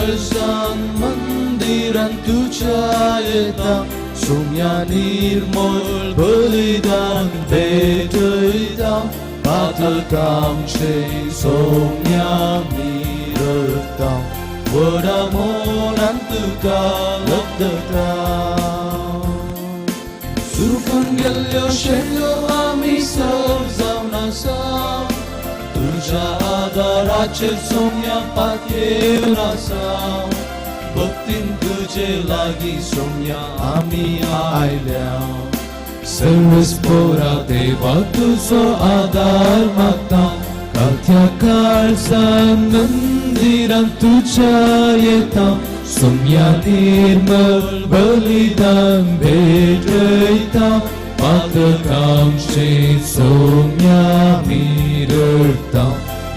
काळजान मंदिरान तुज्या येता सोम्या निर्मळ बलिदान भेटयता पातकांचे सोम्या मिरता व्हडा मोनान तुका लब्धता सुकून गेल्ल्यो शेणल्यो आमी सर्व जावन आसा तुज्या आदाराचेर सोम्या पातयेवन आसा भक्तीन तुजे लागीं सोम्या आमी आयल्या सर्वेस्पोरा देवा तुजो आदार मागता काथ्या काळजान मंदिरान तुज्या येता सोम्या निर्मळ बलिदान भेटयता पातकांचे सोम्या मिरता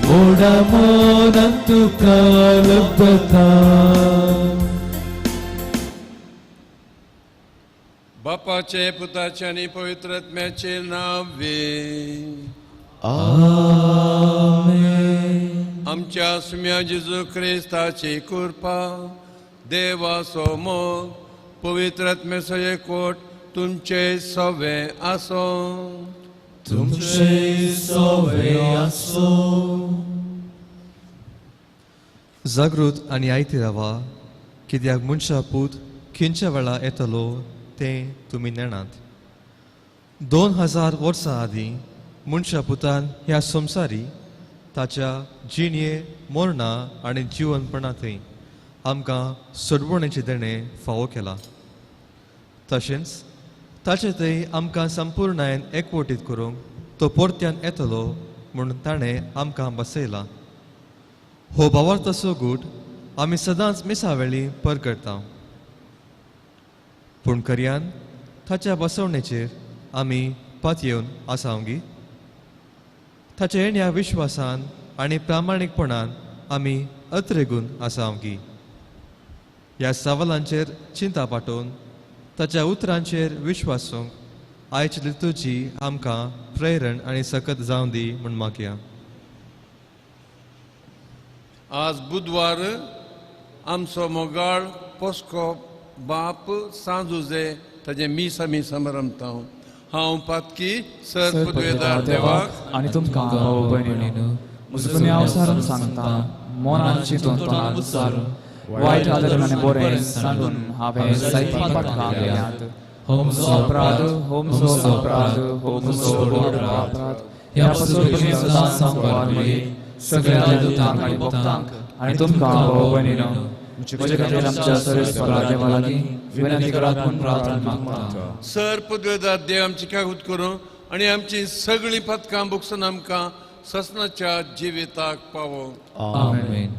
व्हडा मनान तुका लब्धता. बापाचे पुताचे आनी पवित्र आत्म्याचे नांवे आमेन. आमच्या सुम्या जेजू क्रिस्ताची कृपा देवाचो मोग पवित्र आत्म्याचो एकवट तुमचे सवे आसो. तुमचे सवे आसो. जागृत आनी आयती रावा कित्याक मनशा पूत खंयच्या वेळा येतलो तें तुमी नेणात. 2000 वर्सां आदीं मनशा पुतान ह्या संवसारी ताच्या जिणये मरणा आनी जिवनपणांतय आमकां सोडवणेचें देणें फावो केलां. तशेंच ताचे थंय आमकां संपुर्णायेन एकवटीत करूंक तो परत्यान येतलो म्हूण ताणें आमकां बसयला. हो भावार्थाचो गूट आमी सदांच मिसावेळी परगटता, पूण खऱ्यान ताच्या बसवणेचेर आमी पातयेवन आसावंगी. ताच्या येण्या विश्वासान आनी प्रामाणीकपणान आमी अत्रेगून आसावंगी. ह्या सवालांचेर चिंता पाठोवन ताच्या उतरांचेर विश्वासूंक आयची तुजी आमकां प्रेरण आनी सकत जावं दी म्हूण मागया. आज बुधवार आमचो मोगाळ पोस्को बाप सांजुजे ताजें मीस आमी समारंभता. हांव पातकी सर पदवेदार देवाक आनी तुमकां भाव भयणीनो म्हजो गुन्यांव सारून सांगता मनान चिंतून तोंडान उच्चारून वायट आदर आनी बरें सांडून हांवें जायतीं पातकां केल्यांत. हो म्हजो अपराध, हो म्हजो अपराध, हो म्हजो व्हड अपराध. ह्या पासून सदांच सांबाळ मागीर सगळ्या दुतांक आनी भक्तांक आनी तुमकां भाव भयणीनो म्हजे खातीर आमच्या सर्वेस्परा देवा लागीं विनंती करात म्हूण प्रार्थना मागता. सर पदवेदार देव आमची कागूत करूं आनी आमची सगळीं पातकां भोगसून आमकां ससनाच्या जिविताक पावो. आमेन.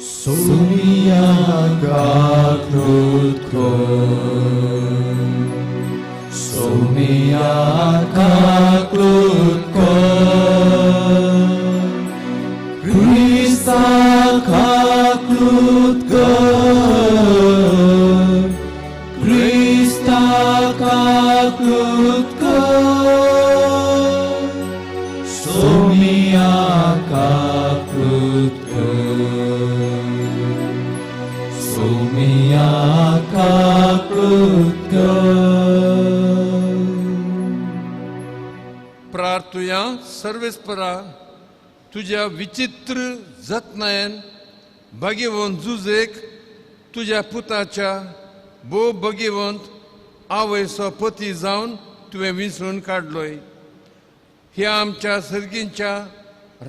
सोम्या काकृत कर, सोम्या काकृत कर, क्रिस्ता काकृत कर, क्रिस्ता काकृत कर, सोम्या काकृत कर, सोम्या काकृत कर. प्रार्थुया. सर्वेस्परा तुज्या विचित्र जतनायेन भगेवंत जुजेक तुज्या पुताच्या भोव भगेवंत आवयचो पती जावन तुवें विसरून काडलोय. ह्या आमच्या सर्गींच्या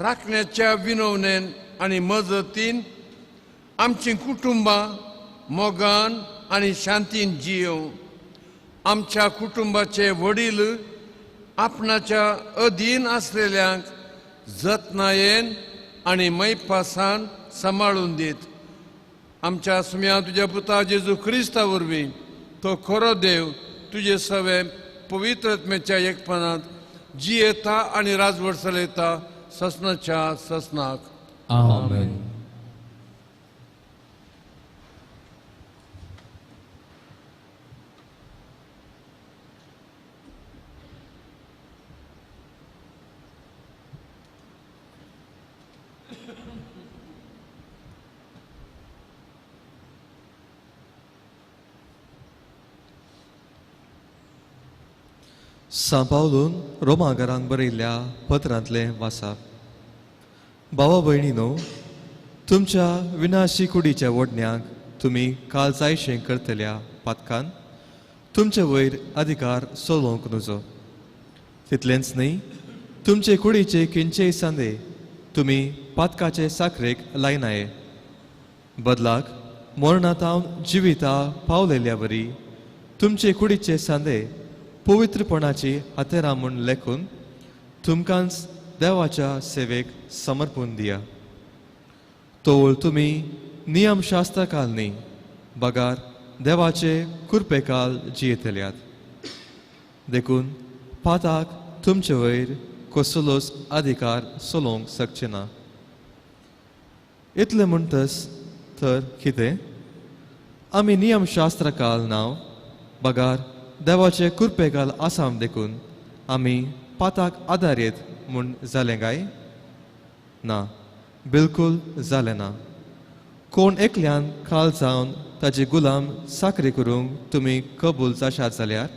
राखण्याच्या विनवणेन आनी मजतीन आमचीं कुटुंबां मोगान आनी शांतीन जियोवं. आमच्या कुटुंबाचे वडील आपणाच्या अधीन आसलेल्यांक जतनायेन आनी मैपासान सांबाळून दीत. आमच्या सुम्या तुज्या पुता जेजू क्रिस्ता वरवीं तो खरो देव तुजे सवे पवित्र आत्म्याच्या एकपणांत जियेता आनी राजवट चलयता ससनाच्या ससनाक. आमेन. सां पावलून रोमाकारांक बरयल्ल्या पत्रांतलें वाचप. भावा भयणीनो, तुमच्या विनाशी कुडीच्या ओडण्याक तुमी काल जायशें करतल्या पातकान तुमचे वयर अधिकार चलोवंक नुजो. तितलेंच न्हय, तुमचे कुडीचे किंचेय सांदे तुमी पातकाचे साखरेक लायनाये. बदलाक मरणातावन जिविता पावलेल्या वरी तुमचे कुडीचे सांदे पवित्रपणाची हातेरां म्हूण लेखून तुमकांच देवाच्या सेवेक समर्पून दिया. तोवळ तुमी नियमशास्त्राकाल न्ही बगार देवाचे कृपेकाल जियेतल्यात. देखून पाताक तुमचे वयर कसलोच अधिकार चलोवंक शकचे ना. इतलें म्हणटस तर कितें, आमी नियमशास्त्राकाल नांव बगार देवाचे कृपेकाल आसाम देखून आमी पाताक आदार येत म्हूण जालें काय? ना, बिलकुल जालें ना. कोण एकल्यान खाल जावन ताजे गुलाम साकरी करूंक तुमी कबूल जाशात जाल्यार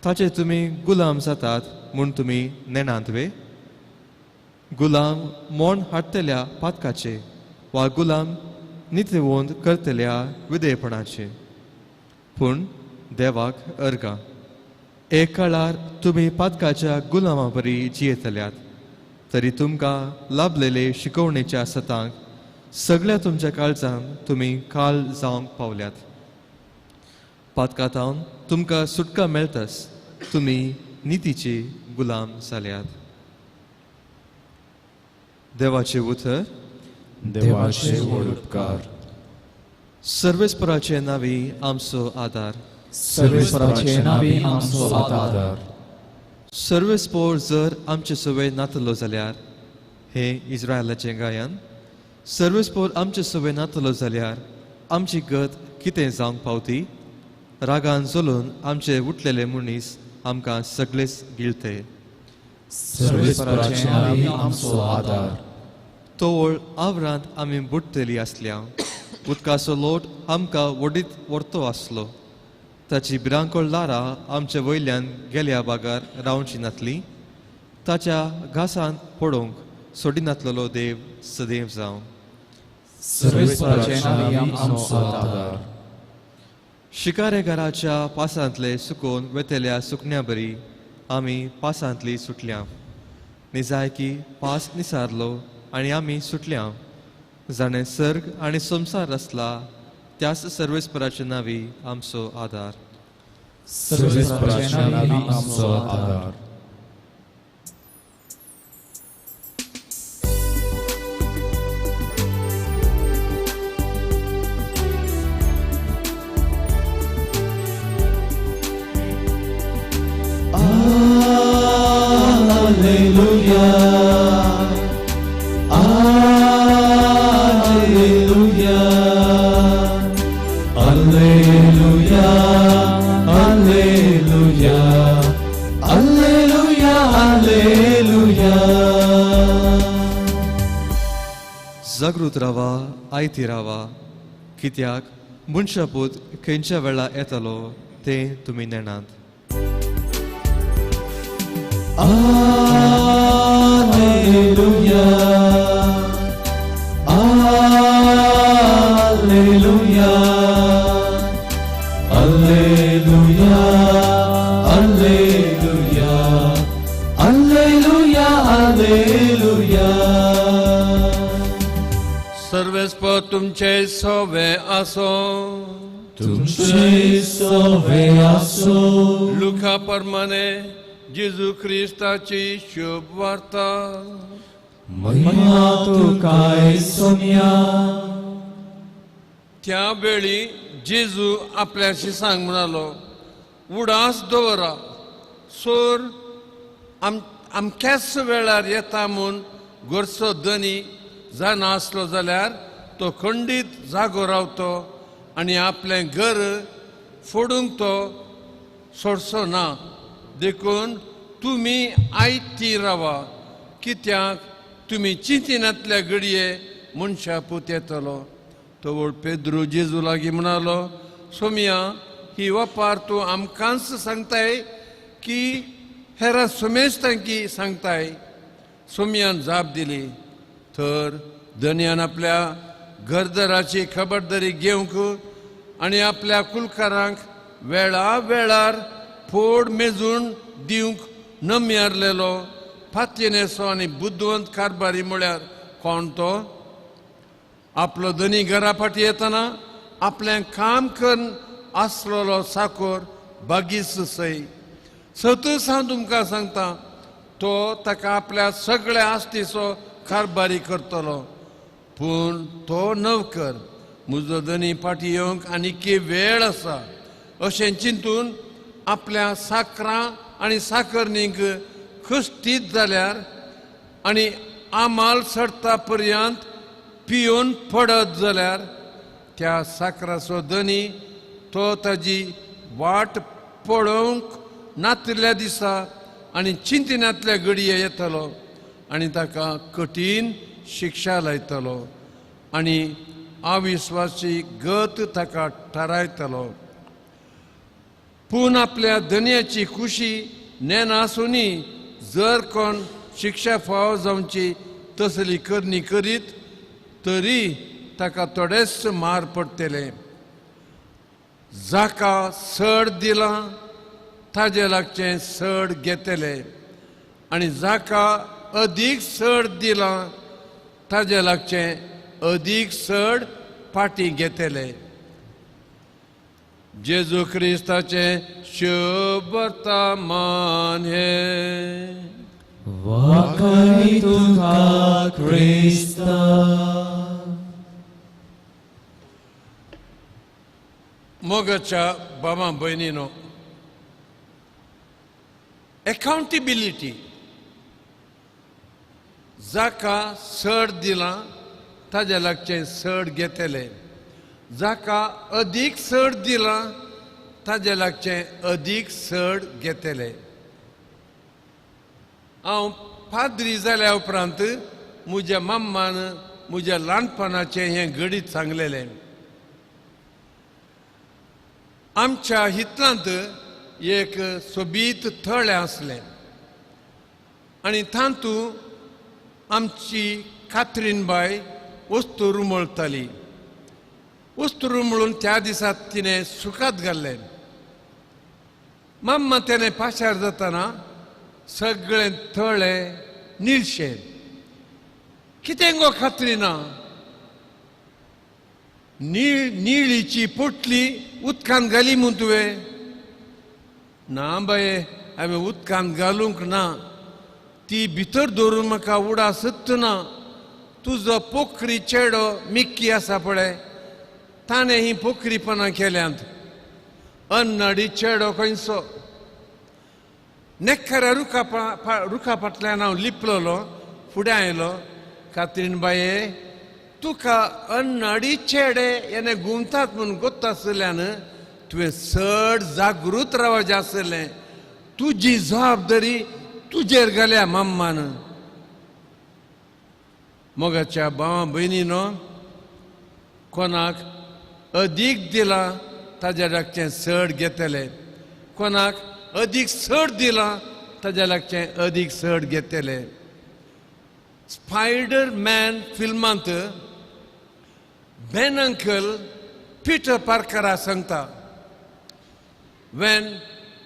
ताचे तुमी गुलाम जातात म्हूण तुमी नेणांत वे? गुलाम मोण हाडटल्या पातकाचे वा गुलाम नितीवंत करतल्या विधेयपणाचे. पूण देवाक अर्गां, एक काळार तुमी पातकाच्या गुलामा परी जियेतल्यात, तरी तुमकां लाभलेले शिकवणेच्या सतांक सगळ्या तुमच्या काळजान तुमी काल जावंक पावल्यात. पातकांतावन तुमकां सुटका मेळटस तुमी नितीचे गुलाम जाल्यात. देवाचें उतर. देवाचे व्हड उपकार. सर्वेस्पराचे नावी आमचो आदार. सर्वेस्पराचे नावी आमचो आदार. सर्वेस्पोर जर आमचे सवय नातलो जाल्यार, हें इस्रायलाचें गायन, सर्वेस्पोर आमचे सवय नातलो जाल्यार आमची गत कितें जावंक पावती? रागान जलून आमचे उठलेले मनीस आमकां सगळेच गिळते. सर्वेस्पराचे नावी आमचो आदार. तोवळ आवरांत आमी बुडटली आसल्या, उदकाचो लोट आमकां वडीत व्हरतो आसलो. ताची भिरांकूळ लारां आमचे वयल्यान गेल्या बागार रावची नातली. ताच्या घासान पडोवंक सोडिनातलेलो देव सदैव जावं. सर्वेस्पराचे नावी आमचो आदार. शिकारेघराच्या पासांतले सुकोवन वेतल्या सुकण्या बरी आमी पासांतली सुटल्या. निजायकी पास निसारलो आनी आमी सुटल्या. जाणें सर्ग आनी संवसार आसला त्याच सर्वेस्पराचे नावी आमचो आदार. सर्वेस्पराचे नावी आमचो आदार. Alleluia, Alleluia, Alleluia, Alleluia, Alleluia, Alleluia. जागृत रावा, आयती रावा, कित्याक मनशापूत खंयच्या वेळा येतलो तें तुमी नेणात. Alleluia, Alleluia, Alleluia, Alleluia, Alleluia, Alleluia. सर्वेस्पर तुमचे सवे आसो. तुमचे सवे आसो. लुका प्रमाणे जेजू क्रिस्ताची शुभ वार्ता. महिमा तुका सोम्या. त्या वेळी जेजू आपल्या शिसांक म्हणालो, उडास दवरा, सोर आमक्याच वेळार येता म्हूण घरचो धनी जाणा आसलो जाल्यार तो खंडीत जागो रावतो आनी आपलें घर फोडूंक तो सोडचो ना. देखून तुमी आयती रावा, कित्याक तुमी चिंतिनातल्या घडये मनशा पूत येतलो. तवळ पेद्रू जेजू लागीं म्हणालो, सोमया, ही वपार तूं आमकांच सांगताय की हेरां सुमेस्तांकी सांगताय? सोमयान जाप दिली, तर धनयान आपल्या घरदाराची खबरदारी घेवंक आनी आपल्या कुलकारांक वेळा वेळार फोड मेजून दिवंक नमयारलेलो फातयेनेसो आनी बुदवंत कारभारी म्हळ्यार कोण तो? आपलो धनी घरा फाटी येतना आपलें काम करून आसलेलो साकोर बागीस सय. सतूच हांव तुमकां सांगता, तो ताका आपल्या सगळ्या आस्तीचो कारभारी करतलो. पूण तो नवकर म्हजो धनी फाटी येवंक आनीक वेळ आसा अशें चिंतून आपल्या साकरां आनी साकरणींक खस्तीत जाल्यार आनी आमाल सडता पर्यंत पियोवन पडत जाल्यार त्या साकराचो धनी तो ताजी वाट पळोवंक नातिल्ल्या दिसा आनी चिंतिनांतल्या घडये येतलो आनी ताका कठीण शिक्षा लायतलो आनी अविस्वासी गत ताका थारायतलो. पूण आपल्या धनयाची खुशी नेनासुनी जर कोण शिक्षा फावो जावची तसली करणी करीत तरी ताका थोडेच मार पडटले. जाका सड दिलां ताजे लागचें सड घेतले आनी जाका अदीक सड दिलां ताजे लागचें अदीक सड फाटीं घेतले. जेजू क्रिस्ताचें शुभ वर्तमान हें. वाखाणी तुका क्रिस्ता. मोगाच्या बाबा भयणीनो, एकाउंटेबिलिटी, जाका सड दिलां ताज्या लागचें सड घेतले, जाका अदीक सड दिलां ताज्या लागचें अदीक सड घेतले. हांव पाद्री जाल्या उपरांत म्हज्या मम्मान म्हज्या ल्हानपणाचें हें घडीत सांगलेलें. आमच्या हितलांत एक सोबीत थळें आसलें आनी तातूंत आमची कात्रीन बाय वस्तू रुमळताली. वस्तू रुमळून त्या दिसा तिणें सुखात घाल्लें. मम्मा तेणें पाशार जातना सगळें थळें निरशें. कितें गो खात्रीना, निळीची पोटली उदकांत घाली म्हूण तुवें? ना बाये, हांवें उदकांत घालूंक ना, ती भितर दवरून म्हाका उडा सत्त ना. तुजो पोखरी चेडो मिक्की आसा पळय, ताणें ही पोखरीपणां केल्यांत. अन्नाडी चेडो खंयचो. नेकऱ्या रुखा फाटल्यान हांव लिपलोलो. फुडें आयलो, कात्रीन बाये तुका अन्नाडी चेडे येणे घुमतात म्हूण गोत्त आशिल्ल्यान तुवें चड जागृत रावचें आशिल्लें. तुजी जबाबदारी तुजेर घाल्या मम्मान. मोगाच्या भावा भयणीनो, कोणाक अदीक दिलां ताज्या लागचें चड घेतलें, कोणाक अदीक चड दिलां ताज्या लागचें अदीक चड घेतलें. स्पायडर मॅन फिल्मांत बेन अंकल पिटर पार्करा सांगता, when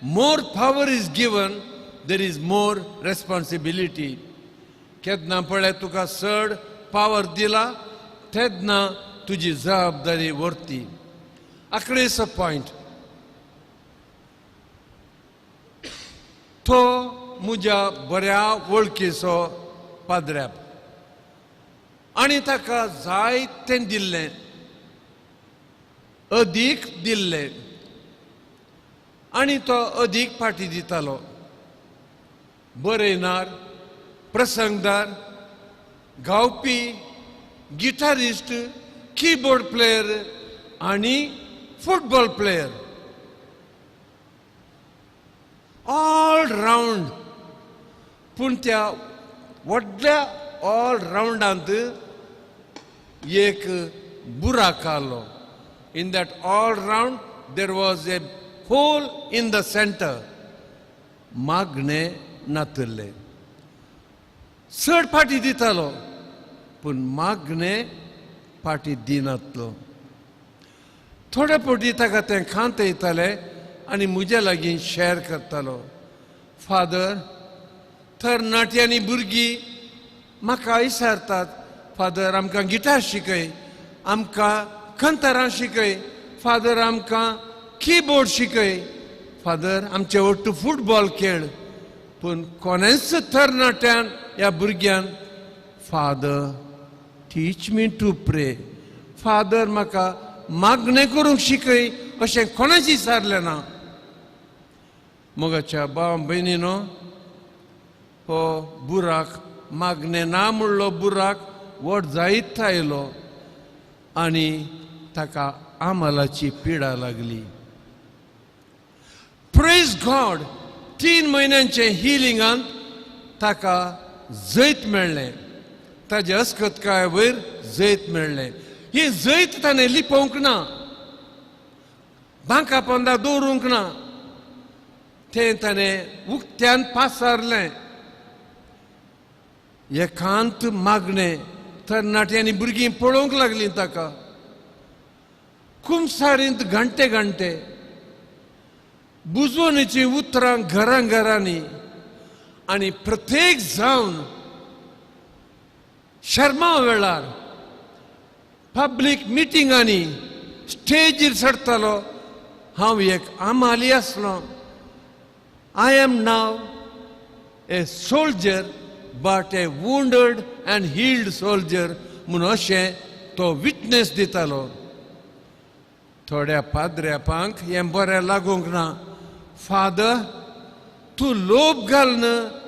more power is given there is more responsibility. केन्ना पळय तुका चड पावर दिला तेन्ना तुजी जबाबदारी व्हरती. आकडेचो पॉयंट, तो म्हज्या बऱ्या वळखीचो पाद्र्याप आनी ताका जायतें दिल्लें, अदीक दिल्लें आनी तो अदीक फाटी दितालो. बरयणार, प्रसंगदार, गावपी, गिटारिस्ट, कीबोर्ड प्लेयर आनी फुटबॉल प्लेयर, ऑल रावंड. पूण त्या व्हडल्या ऑल रावंडांत एक बुराक आसलो. In that all round there was a hole in the centre. मागणें नातल्लें. चड फाटी दितालो पूण मागणें फाटी दिनातलो. थोडे फावटी ताका तें खांत येतालें आनी म्हज्या लागीं शेअर करतालो, फादर तरणाटी आनी भुरगीं म्हाका विचारतात, फादर आमकां गिटार शिकय, आमकां खंतरां शिकय, फादर आमकां किबोर्ड शिकय, फादर आमचे वट्टू फुटबॉल खेळ. पूण कोणेच तरणाट्यान ह्या भुरग्यान father teach me to pray, father म्हाका मागणें करूंक शिकय अशें कोणाच विचारलें ना. मोगाच्या भाव भयणीनो, हो बुराक मागणें ना म्हणलो बुराक व्हड जायत आयलो आनी ताका आमलाची पिडा लागली. प्रेज गॉड, 3 म्हयन्यांचे हिलिंगांत ताका जैत मेळ्ळें, ताजे अस्कतकाय वयर जैत मेळ्ळें. ही जैत ताणें लिपोवंक ना, बांका पोंदा दवरूंक ना, तें ताणें उक्त्यान पासारलें. एकांत मागणें तरणाटी आनी भुरगीं पळोवंक लागलीं ताका. कुमसारींत घंटे घंटे बुजवणेचीं उतरां घरां घरांनी आनी प्रत्येक जावन शर्मा वेळार पब्लीक मिटिंगांनी स्टेजीर चडटालो. हांव एक आमाली आसलो. I am now a soldier but a wounded and healed soldier म्हूण अशें तो विटनेस दितालो. थोड्या पाद्र्यापांक हें बरें लागूंक ना. फादर तूं लोभ घालून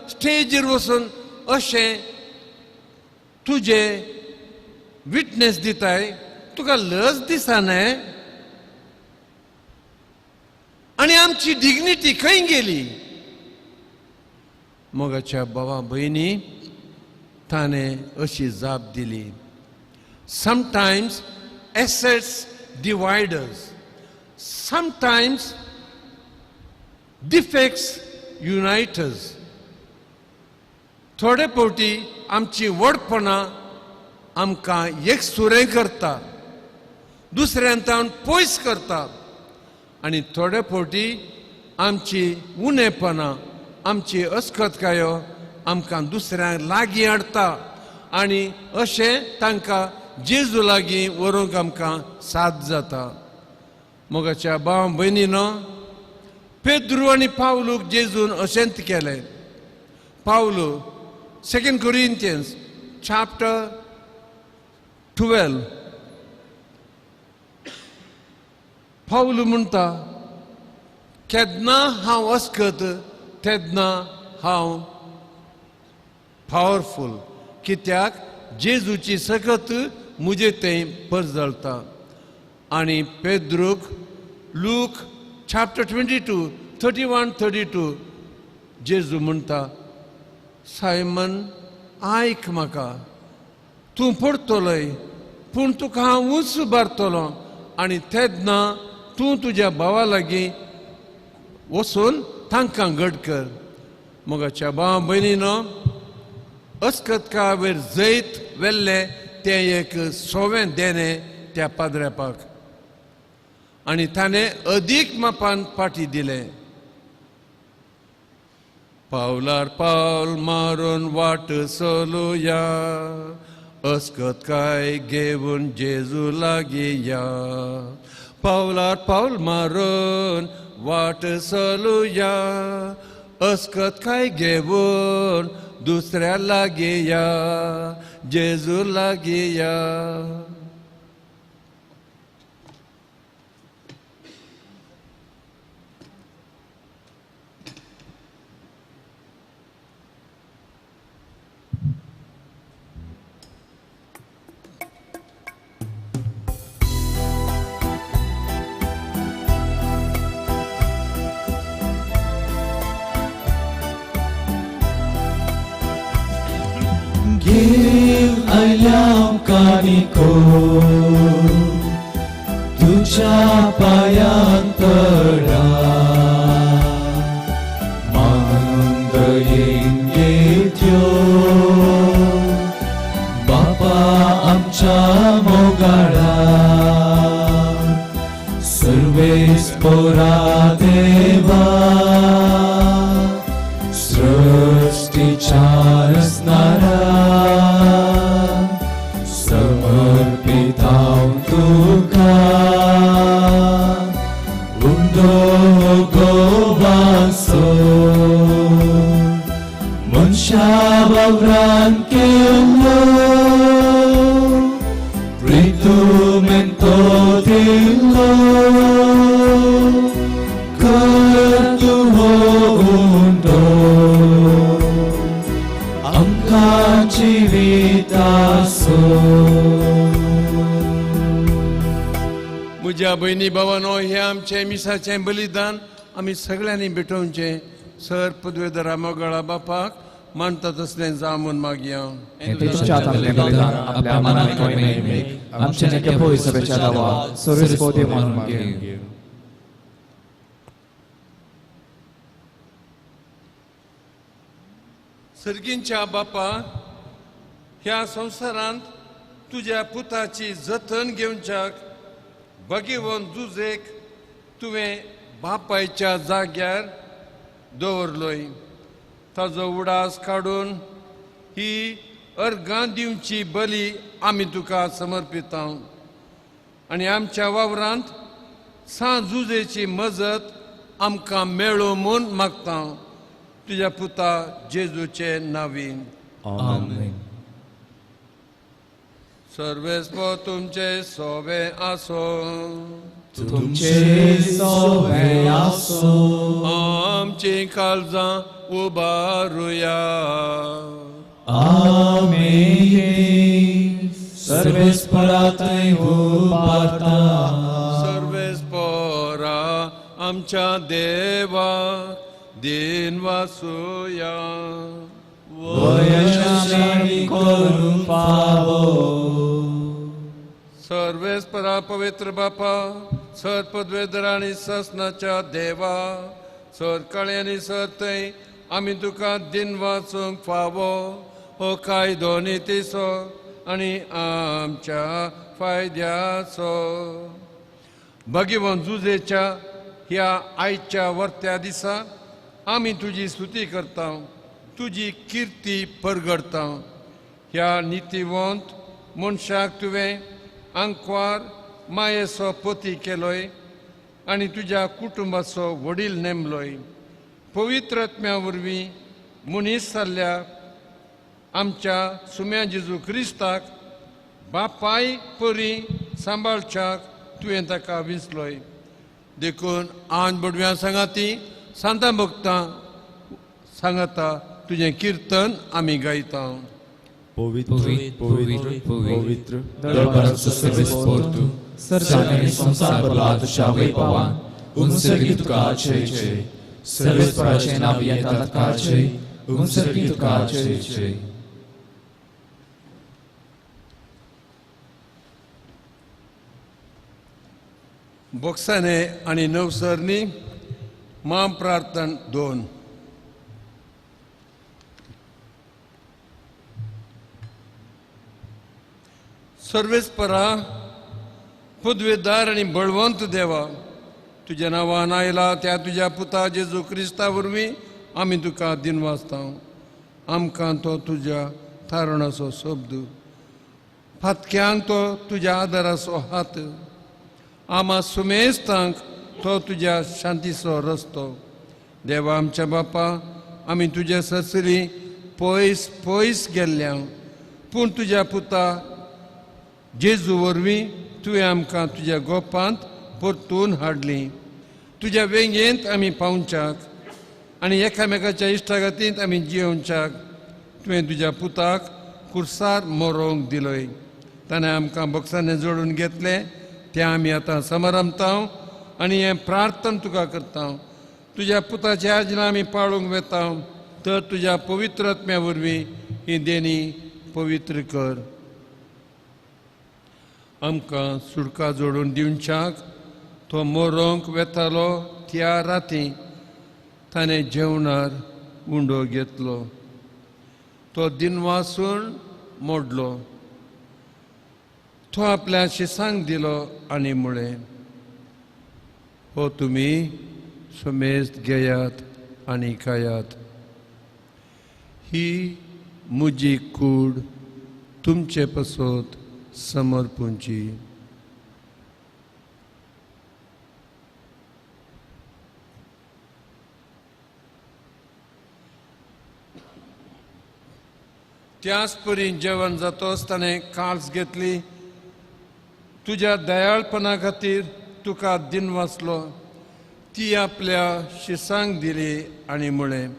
स्टेजीर वचून अशें तुजें विटनेस दिताय, तुका लज दिसना? आनी आमची डिग्निटी खंय गेली? मोगाच्या बाबा भयणी, ताणें अशी जाप दिली, sometimes assets divide us, sometimes defects unite us. थोडे फावटी आमची व्हडपणां आमकां एकसुरें करता, दुसऱ्यान पयस करता, आनी थोडे फावटी आमची उणेपणां, आमची अस्कतकायो आमकां दुसऱ्यांक लागीं हाडटा आनी अशें तांकां जेजू लागीं व्हरूंक आमकां साथ जाता. मोगाच्या भाव भयणीनो, पेद्रू आनी पावलूक जेजून अशेंच केलें. पावलू 2 Corinthians chapter 12 पावलू म्हणटा, केन्ना हांव अस्कत तेन्ना हांव पावरफूल, कित्याक जेजूची सकत म्हजे थंय परजळटा. आनी पेद्रूक लूक चॅप्टर 22 31 32 जेजू म्हणटा, सायमन आयक म्हाका, तूं पडटलोय पूण तुका हांव उंच उबारतलो आनी तेन्ना तूं तुज्या भावा लागीं वचून तांकां घट कर. मोगाच्या भाव भयणीनो, अस्कतका वयर जैत वेल्लें तें एक सोवें देणें त्या पाद्र्यापाक आनी ताणें अदीक मापान पाटी दिलें. पावलार पावल मारून वाट चलुया, अस्कतकाय घेवन जेजू लागीं या. पावलार पावल मारून वाट चलुया, अस्कतकाय घेवन दुसऱ्या लागीं या, जेजू लागीं या. घेवन आयल्या कानिको तुझ्या पायांत पडा, मान मोगाळा सर्वेस पोरा देवा सृष्टीच्या रचणारा समर्पिताव तुका उंडो गोवासो मनशा वावरान केलो प्रितुमेंतो दिलो करतु हो उंडो आमकां जिवितासो. म्हज्या भयणी भावानो, हें आमचें मिसाचें बलिदान आमी सगळ्यांनी भेटोवचें. सर पदवेधरा मोगाळा बापाक मानता तसलें जावं म्हूण मागया. तुमच्या हातांतलें बलिदान आपल्या मनाक महिमेक आमच्या नेक्या पवित्रतेच्या दावा सर्वेस देव मानून घे. सर्गींच्या बापा, ह्या संवसारांत तुज्या पुताची जतन घेवच्याक भगेवन जुजेक तुवें बापायच्या जाग्यार दवरलोय. ताजो उडास काडून ही अर्गां दिवची बली आमी तुका समर्पिता आनी आमच्या वावरांत सांत जुजेची मजत आमकां मेळो म्हूण मागता. तुज्या पुता जेजूचे नावीन. आमेन. सर्वेस्पो तुमचे सोवे आसो. तुमचे सोवे आसो. आमची काळजां उबारुया. आमेन. सर्वेस्परा थंय उबारता. सर्वेस्परा आमच्या देवा दिन वासुया. वयशानी करूंक फावो. सर्वेस्परा पवित्र बापा, सर पदवेधर आनी ससनाच्या देवा, सर काळे आनी सर थंय आमी तुका दिन वाचूंक फावो हो कायदो नितीचो आनी आमच्या फायद्याचो. भगवान जुजेच्या ह्या आयच्या वर्त्या दिसा आमी तुजी स्तुती करता, तुजी किर्ती परगडता. ह्या नितीवंत मनशाक तुवें आंकवार मायेचो पती केलोय आनी तुज्या कुटुंबाचो वडील नेमलोय. पवित्र आत्म्या वरवीं मनीस जाल्ल्या आमच्या सुम्या जेजू क्रिस्ताक बापाय परी सांबाळच्याक तुवें ताका विंचलोय. देखून आन बडव्यां सांगाती सांतां भक्तां सांगाता तुजें किर्तन आमी गायता. पवित्र पवित्र पवित्र दरबाराचो सर्वेस्पोर तूं, सर्जानी संवसार भरला तुज्या वैभवान. उंचगी तुका जय जय. सर्वेस्पराचें नांव येता तुका जय. उंचगी तुका जय जय. बोक्साने आनी नवसरनी मां प्रार्थन 2. सर्वेस्परा पदवेदार आनी बळवंत देवा, तुज्या नांवान आयला त्या तुज्या पुता जेजू क्रिस्ता वरवीं आमी तुका दिनवासता. आमकां तो तुज्या थारणाचो शब्द, फातक्यांक तो तुज्या आदाराचो हात, आमा सुमेस्तांक तो तुज्या शांतीचो रस्तो. देवा आमच्या बापा, आमी तुज्या ससरी पयस पयस गेल्ल्या, पूण तुज्या पुता जेजू वरवीं तुवें आमकां तुज्या गोपांत परतून हाडली. तुज्या वेंगेंत आमी पावच्याक आनी एकामेकाच्या इश्टागतींत आमी जियोवच्याक तुवें तुज्या पुताक कुर्सार मरोवंक दिलोय. ताणें आमकां बक्षांनी जोडून घेतलें तें आमी आतां समारंभता आनी हें प्रार्थन तुका करता. तुज्या पुताची आज्ञा आमी पाळूंक वेता, तर तुज्या पवित्र आत्म्या वरवीं ही देणी पवित्र कर. आमकां सुटका जोडून दिवच्याक तो मरोंक वेतालो त्या राती ताणें जेवणार उंडो घेतलो, तो दिनवासून मोडलो, तो आपल्या शिसांक दिलो आनी म्हळें, हो तुमी सुमेस्त घेयात आनी खायात, ही म्हजी कूड तुमचे पासत समर्पूंची. त्याच परी जेवण जातोच ताणें काळज घेतली, तुज्या दयाळपणा खातीर तुका दिन वाचलो, ती आपल्या शिसांक दिली आनी म्हळें,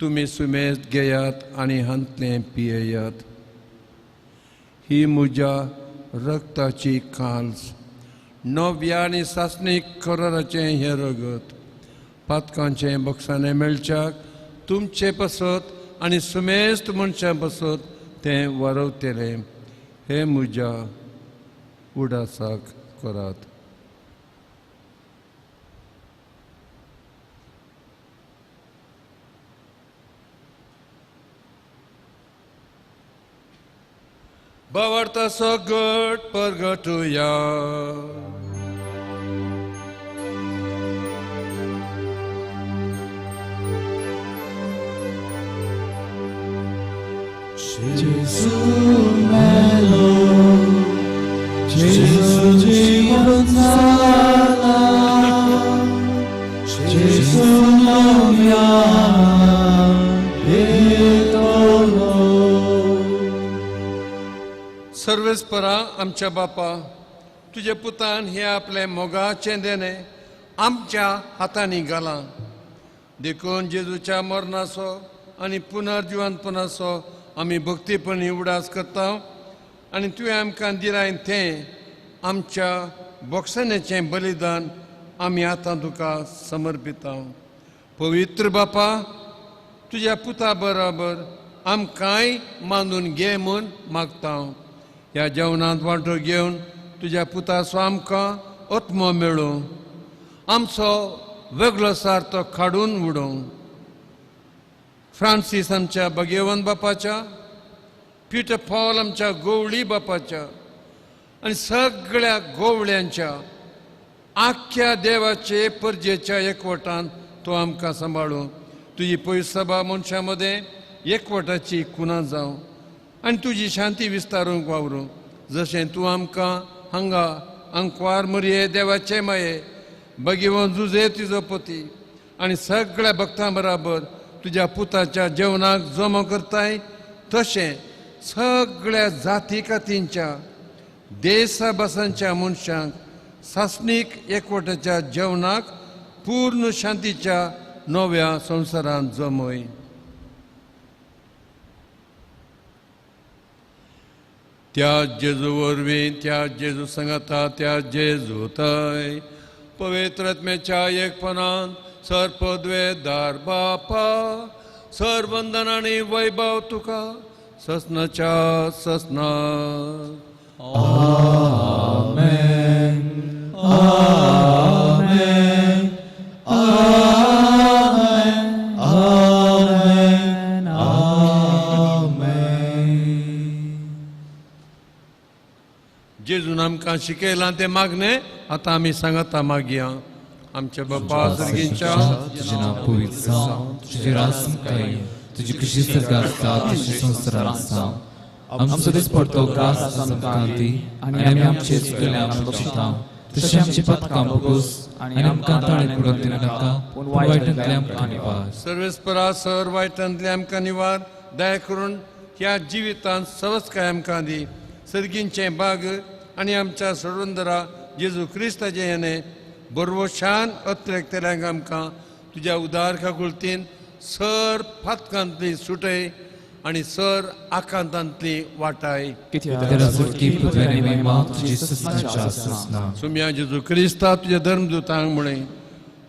तुमी सुमेस्त घेयात आनी हांतलें पियेयात, ही म्हज्या रक्ताची काल्स, नव्या आनी सासणीक कराराचें हें रगत, पातकांचें बक्षाणें मेळच्याक तुमचे पासत आनी सुमेस्त मनशां पासत तें वारवतलें. हें म्हज्या उडासाक करात. भावार्थाचो गट परगटुया. Gesù melo, Gesù जीवन जाला, Gesù नव्या येतलो. सर्वेस्परा आमच्या बापा, तुज्या पुतान हे आपले मोगाचें देणें आमच्या हातांनी घालां, देखून जेजूच्या मरणाचो आनी पुनर्जिवनपणाचो आमी भक्तीपणी उडास करता आनी तुवें आमकां दिलाय तें आमच्या बोक्षण्याचें बलिदान आमी आतां तुका समर्पिता. पवित्र बापा, तुज्या पुता बराबर आमकांय मानून घे म्हूण मागता. ह्या जेवणांत वांटो घेवन तुज्या पुताचो आमकां आत्मो मेळूं, आमचो वेगळो सार तो काडून उडोवं. फ्रांसीस आमच्या भगेवन बापाच्या, पिटर पॉल आमच्या गोवळी बापाच्या आनी सगळ्या गोवळ्यांच्या आख्ख्या देवाचे परजेच्या एकवटान तो आमकां सांबाळूं. तुजी पयस सभा मनशां मदें एकवटाची खुणा जावं आनी तुजी शांती विस्तारूंक वावरूं, जशें तूं आमकां हांगा आंकवार मरये देवाचे माये भगेवन जुजे तुजो पती आनी सगळ्या भक्तां बराबर तुज्या पुताच्या जेवणाक जमो करताय, तशें सगळ्या जाती कातींच्या देसा भासांच्या मनशांक सासणीक एकवटाच्या जेवणाक पूर्ण शांतीच्या नव्या संवसारांत जमय. त्या जेजू वरवीं, त्या जेजू सांगाता, त्या जेजू थंय पवित्र आत्म्याच्या एकपणान सर पदवेदार बापा, सर वंदन आनी वैभव तुका ससनाच्या ससना. आमेन, आमेन, आमेन, आमेन, आमेन. जेजून आमकां शिकयलां तें मागणें आतां आमी सांगाता मागया. आमच्या बापा सर्गींच्या, तुजें नांव पवित्र जावं, तुजें राज तुमकां येवं, तुजी खुशी सर्गांत आसता तशी संवसारांत जावं. आमचो दिसपडतो ग्रास आमकां दी आनी आमी आमचे चुकले आमकां बक्षिता, तशें आमची पातकां भोगोस आनी आमकां ताणें पडून दिनाका, पूण वायटांतले आमकां निवार. सर्वेस्परा सर वायटांतले आमकां निवार, दया करून ह्या जिवितांत सवस्काय आमकां दी. सर्गींचें बाग आनी आमच्या सोडवंदरा जेजू क्रिस्ताचें हेणें बरवशान अत्रेकतल्यांक आमकां तुज्या उदार काकुळतीन सर फातकांतली सुटय आनी सर आकांतांतली वाटाय. सुम्या जेजू क्रिस्ता तुज्या धर्मदूतांक म्हळें,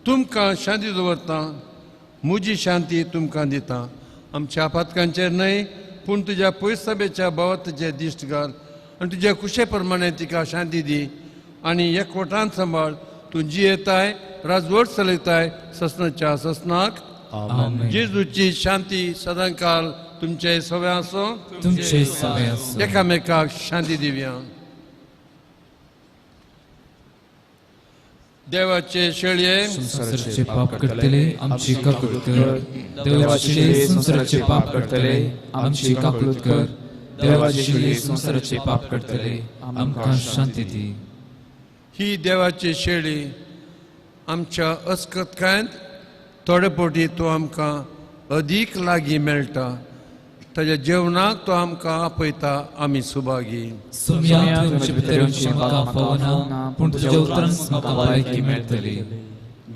तुमकां शांती दवरता, म्हजी शांती तुमकां दिता. आमच्या पातकांचेर न्हय पूण तुज्या पयसभेच्या भावाचें दिश्ट घाल आनी तुज्या कुशे प्रमाणे तिका शांती दी आनी एकवटान सांबाळ. तूं जियेताय, राजवट चलयताय ससनाच्या ससनाक. जेजूची शांती सदांकाल तुमचे सवे आसो, तुमचे सवे आसो. एकामेकाक शांती दिवया. देवाचे शेळये संवसाराचे पाप करतले आमची काकूत कर. देवाचे शेळये संवसाराचे पाप करतले आमची काकूत कर. देवाचे शेळये संवसाराचे पाप करतले आमकां शांती दी. ही देवाची शेळी आमच्या अस्कतकायंत थोडे पोटी तो आमकां अदीक लागीं मेळटा. ताज्या जेवणाक तो आमकां आपयता. आमी सुभागी. सोम्या तुमचे भितर येवचें म्हाका फावना, पूण तुज्या उतरान म्हाका भलायकी मेळटली.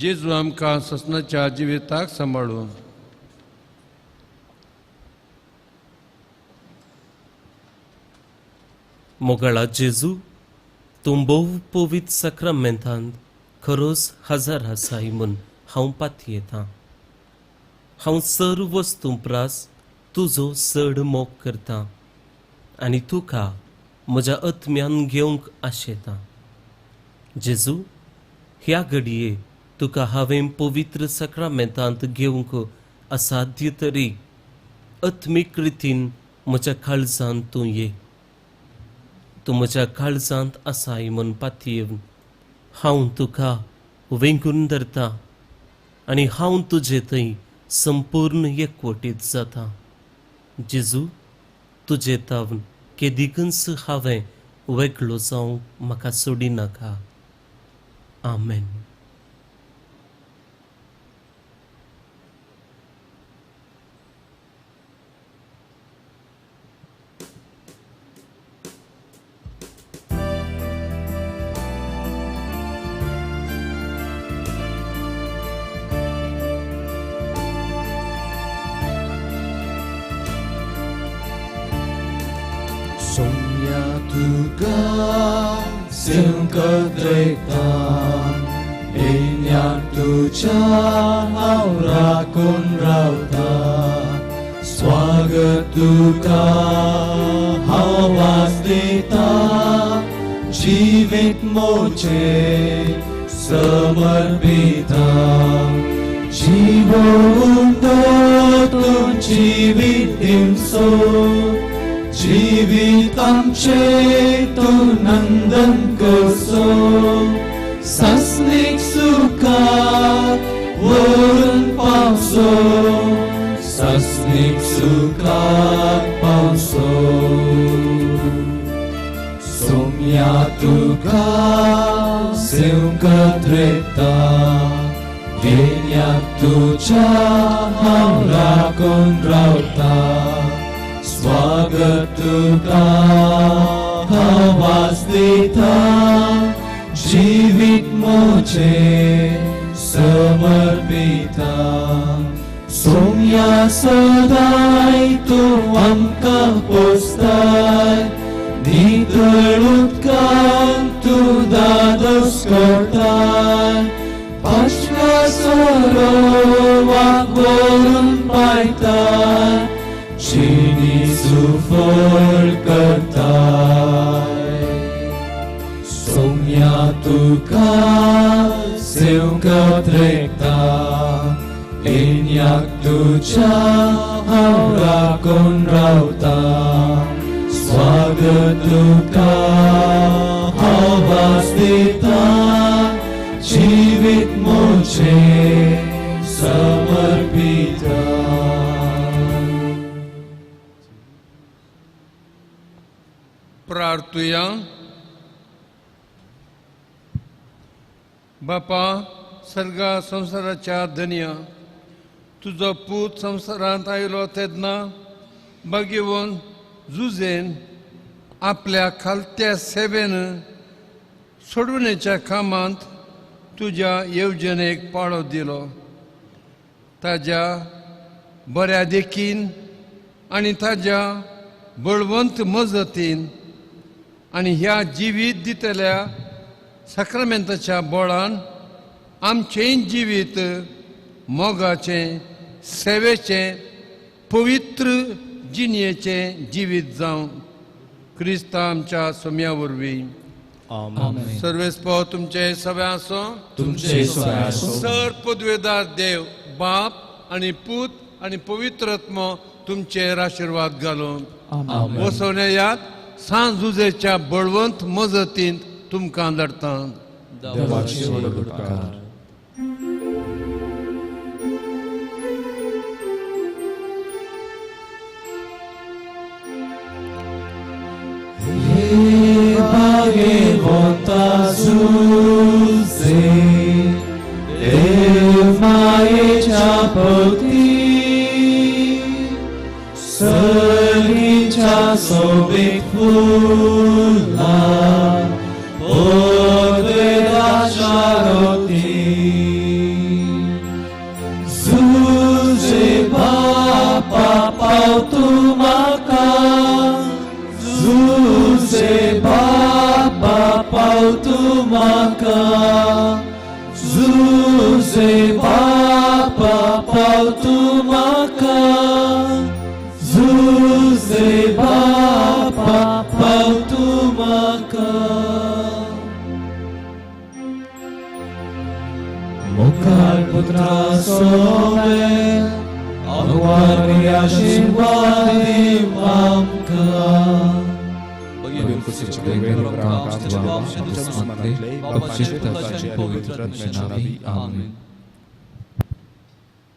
जेजू आमकां ससनाच्या जिविताक सांबाळून. मोगाळा जेजू, तूं भोव पवित्र साक्रामेंतांत खरोच हजार आसाय म्हूण हांव पातयेतां. हांव सर्व वस्तूं प्रास तुजो चड मोग करता आनी तुका म्हज्या आत्म्यान घेवंक आशेता. जेजू, ह्या घडये तुका हांवें पवित्र साक्रामेंतांत घेवंक असाध्य तरी आत्मीक रितीन म्हज्या काळजांत तूं ये. तूं म्हज्या काळजांत आसाय म्हूण पातयेवन हांव तुका वेंगून धरता आनी हांव तुजे थंय संपूर्ण एकवटीत जाता. जेजू, तुजे तावन केदिकूच हांवें वेगळो जावंक म्हाका सोडिनाका. आमेन. सोम्या तुका सेवकत्रेता येन्याक तुज्या हांव राखून रावता. स्वागत तुका हांव वास दिता. जिवीत मोचे समर्पिता. जिवोवंत तूं जिवीत दिवचो. जिवीत आमचें तूं नंदन करचो. सासणीक सुखाक व्हरून पावचो. सासणीक सुखाक पावचो. सोम्या तुका सेवकत रेता येन्याक तुज्या हांव राखून रावता. स्वागत तुका हांव वास दिता. जिवीत मोचे समर्पिता. सोम्या सदांय तूं आमकां पोसताय. नितळ उदकान तूं दादोस करताय. पाशव्या सरोवाक व्हरून पायताय. जिणी सुफळ करताय. सोम्या तुका सेवकत रेखता येन्याक तुज्या हांव राखून रावता. स्वागत तुका हांव वास दिता. जिवीत मोचे समर्पिता. प्रार्थुया. बापा सर्गा संवसाराच्या धनया, तुजो पूत संवसारांत आयलो तेन्ना बागेवन जुजेन आपल्या खालत्या सेवेन सोडवणेच्या कामांत तुज्या येवजणेक पाळो दिलो. ताज्या बऱ्या देखीन आनी ताज्या बळवंत मजतीन आनी ह्या जिवीत दितल्या साक्रामेंताच्या बळान आमचेंय जिवीत मोगाचें, सेवेचें, पवित्र जिणयेचें जिवीत जावं. क्रिस्ता आमच्या सोम्या वरवीं. सर्वेस्पो तुमचे सगळे आसो. तुमचे सगळे आसो. सर पदवेदार देव बाप आनी पूत आनी पवित्र आत्मो तुमचेर आशिर्वाद घालून वसोवणे याद सांज जुजेच्या बळवंत मजतींत तुमकां धाडटा. देवाचे व्हड उपकार. भाग्यवंता जुजे देव मायेच्या पती सगळींच्या सोबीत फुलां पोदवेराच्या रोती जुजे बापा पावतू म्हाका जुजे बापा पावतू म्हाका जुजे बापा पावतू म्हाका जुजे बापा पावतू म्हाका. मुखार पुत्रा सोवे अगवारी आशीर्वादी आमकां. पवित्र. आमेन.